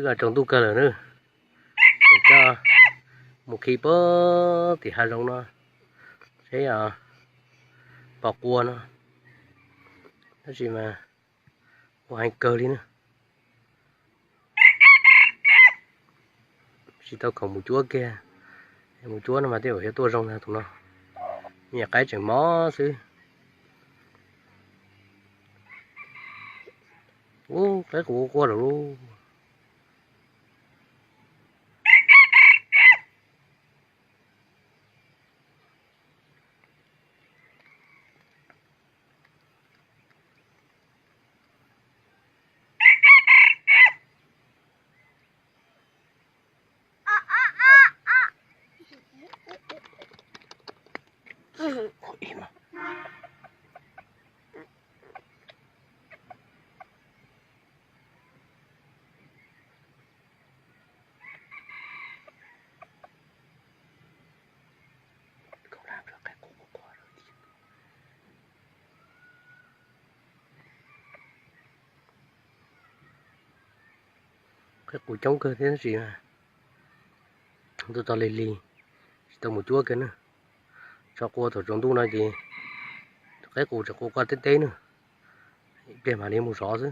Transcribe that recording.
Twb tsaus ntuj kawg lawm na, es coj mus khi puag tim hav zoov no seb pom qua no, tab sis mas ua heev kawg li na. Tsis tau khoom mus cuab kiag, mus cuab no mas tej zaum yuav tuaj zoo ntag tus no. Me nyuam qaib tseem mob xwb. Ub, qaib qus qua lawm lauj. Qaib qus coob kawg thiab tab sis ntuj txog lig lig, tsis tau mus cuab kiag na. Tso qua thaum tsaus ntuj no ces qaib qus tseem qua qua teb teb na, ib pliag mam li mus zov xwb.